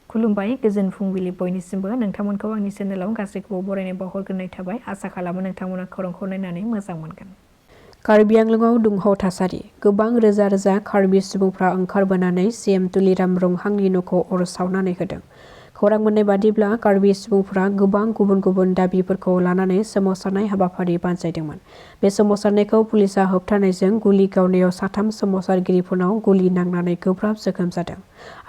खुलुमबाय गोजोन फुंबिलि बयनिसिमबो नोंथांमोनखौ आंनि चेनेलाव गासैखौबो बरायनाय बावहरग्रोनाय थाबाय आसा खालामो नोंथांमोना खौरांखौ नायनानै मोजां मोनगोन। कार्बि आंलंआव दुंहाव थासारि गोबां रोजा रोजा कार्बि सुबुंफ्रा ओंखारबोनानै सीएम तुलिराम रंहांनि न'खौ अर सावनानै होदों। खौरां मोननाय बादिब्ला कार्बि सुबुंफ्रा गोबां गुबुन गुबुन दाबिफोरखौ लानानै सोमावसारनाय हाबाफारि बानजायदोंमोन। बे सोमावसारनायखौ पुलिसा होबथानायजों गुलि गावनायाव साथाम सोमावसारगिरिफोरनाव गुलि नांनानै गोब्राब जोखोम जादों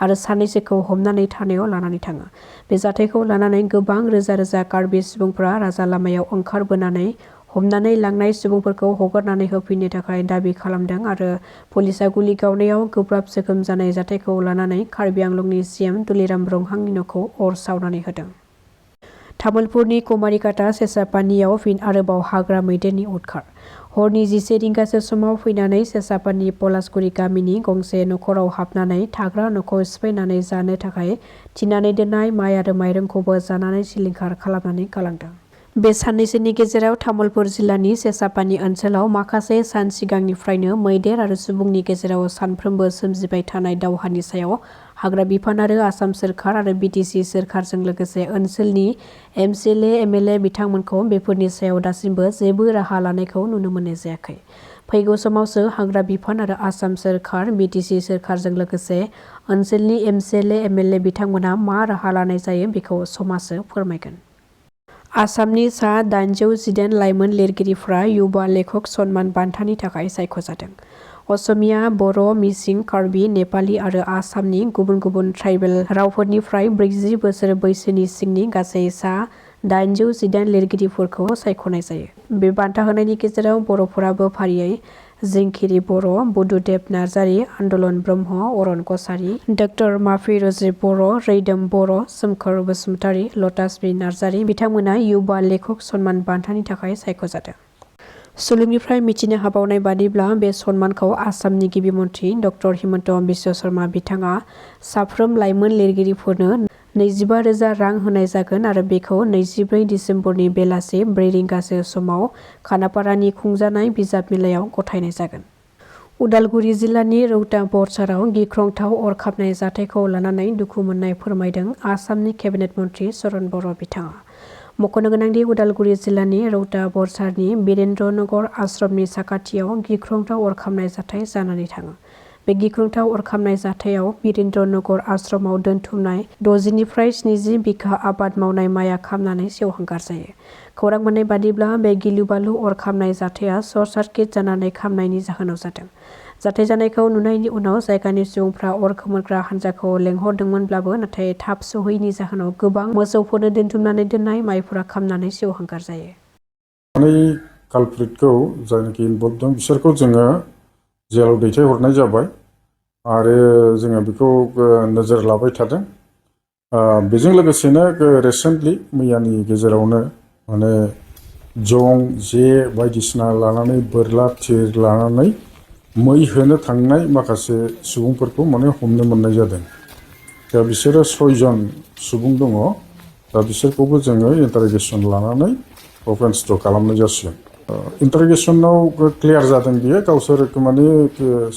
आरो सानैसोखौ हमनानै थानायाव लानानै थाङो। बे जाथायखौ लानानै गोबां रोजा रोजा कार्बि सुबुंफ्रा राजा लामायाव ओंखारबोनानै हमनानै लांनाय सुबुंफोरखौ हगारनानै होफिननो थाखाय दाबि खालामदों आरो पुलिसा गुलि गावनायाव गोब्राब जोखोम जानाय जाथायखौ लानानै कार्बि आंलंनि सीएम तुलिराम रंहांनि न'खौ अर सावनानै होदों। तामुलपुरनि कुमारिकाटा सेसापानीयाव फिन आरोबाव हाग्रा मैदेरनि उदखार। हरनि 11 रिंगासो समाव फैनानै सेसापानी पलासगुरि गामिनि गंसे न'खराव हाबनानै थाग्रा न'खौ सिफायनानै जानो थाखाय थिनानै दोननाय माइ आरो माइरंखौबो जानानै सिलिंखार खालामनानै गालांदों। बे साननैसोनि गेजेराव तामुलपुर जिल्लानि सेसापानी ओनसोलाव माखासे सान सिगांनिफ्रायनो मैदेर आरो सुबुंनि गेजेराव सानफ्रोमबो सोमजिबाय थानाय दावहानि सायाव हाग्रा बिफान आरो आसाम सोरखार आरो बिटिसि सोरखारजों लोगोसे ओनसोलनि एमसिएलए एमएलए बिथांमोनखौ बेफोरनि सायाव दासिमबो जेबो राहा लानायखौ नुनो मोननाय जायाखै। फैगौ समावसो हाग्रा बिफान आरो आसाम सोरखार बिटिसि सोरखारजों लोगोसे ओनसोलनि एमसिएलए एमएलए बिथांमोना मा राहा लानाय जायो बेखौ समासो फोरमायगोन। आसामनि सा 818 लाइमोन लिरगिरिफ्रा युवा लेखक सन्मान बान्थानि थाखाय सायख'जादों। असमिया, बर', मिसिं, कार्बि, नेपालि आरो आसामनि गुबुन गुबुन ट्राइबेल रावफोरनिफ्राय 40 बोसोर बैसोनि सिंनि गासै सा 818 लिरगिरिफोरखौ सायख'नाय जायो। बे बान्था होनायनि गेजेराव बर'फोराबो फारियै जिंकिरि बर', बुद्धदेब नार्जारी, आन्दलन ब्रह्म, अरन कछारी, डक्टर माफिरुजि बर', रैदोम बर', सोमखोर बसुमतारी, लतास्मि नार्जारी बिथांमोना युवा लेखक सन्मान बान्थानि थाखाय सायख'जादों। सुलुंनिफ्राय मिथिनो हाबावनाय बादिब्ला बे सन्मानखौ आसामनि गिबि मन्थ्रि डक्टर हिमन्त बिश्व शर्मा बिथाङा साफ्रोम लाइमोन लिरगिरिफोरनो 25,000 रां होनाय जागोन आरो बेखौ 24 दिसेम्बरनि बेलासि 4 रिंगासो समाव खानापारानि खुंजानाय बिजाब मेलायाव गथायनाय जागोन। उदालगुरि जिल्लानि रौता बरसाराव गिख्रंथाव अर खामनाय जाथायखौ लानानै दुखु मोननाय फोरमायदों आसामनि केबिनेट मन्थ्रि चरण बर' बिथाङा। मख'नो गोनांदि उदालगुरि जिल्लानि रौता बरसारनि बिरेन्द्रनगर आश्रमनि साखाथियाव गिख्रंथाव अर खामनाय जाथाय जानानै थाङो। बे गिख्रंथाव अर खामनाय जाथायाव बिरेन्द्रनगर आश्रमाव दोनथुमनाय 60निफ्राय 70 बिघा आबाद मावनाय माइआ खामनानै सेवहांगार जायो। खौरां मोननाय बादिब्ला बे गिलु-बालु अर खामनाय जाथाया सर्ट सार्किट जानानै खामनायनि जाहोनाव जादों। जाथाय जानायखौ नुनायनि उनाव जायगानि सुबुंफ्रा अर खोमोरग्रा हान्जाखौ लेंहरदोंमोनब्लाबो नाथाय थाब सहैयैनि जाहोनाव गोबां मोसौफोरनो दोनथुमनानै दोननाय माइफोरा खामनानै सेवहांगार जायो। कालप्रिटखौ जायनाखि इनभल्भ दं बिसोरखौ जोङो जेलाव दैथायहरनाय जाबाय आरो जोङो बेखौ नोजोर लाबाय थादों। बेजों लोगोसेनो रिसेन्टलि मैयानि गेजेरावनो माने जं जे बायदिसिना लानानै बोरला थिर लानानै मै होनो थांनाय माखासे सुबुंफोरखौ माने हमनो मोननाय जादों। दा बिसोरो 6 जन सुबुं दङ। दा बिसोरखौबो जोङो इन्टारगेसन लानानै अफेन्सथ' खालामनाय जासिगोन। इन्टारगेसनाव क्लियार जादों बियो गावसोर माने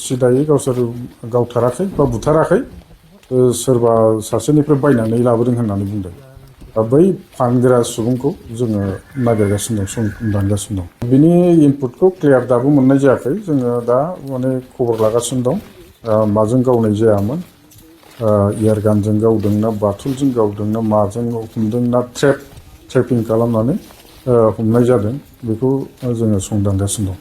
सिदायै गावसोर गावथाराखै बा बुथाराखै सोरबा सासेनिफ्राय बायनानै लाबोदों होननानै बुंदों। दा बै फानग्रा सुबुंखौ जोङो नागिरगासिनो दं संदानगासिनो दं। बिनि इनपुटखौ क्लियार दाबो मोननाय जायाखै। जोङो दा माने खबर लागासिनो दं माजों गावनाय जायामोन। एयारगानजों गावदों ना बाथुलजों गावदों ना माजों हमदों ना ट्रेपिं खालामनानै हमनाय जादों बेखौ जोङो संदानगासिनो दं।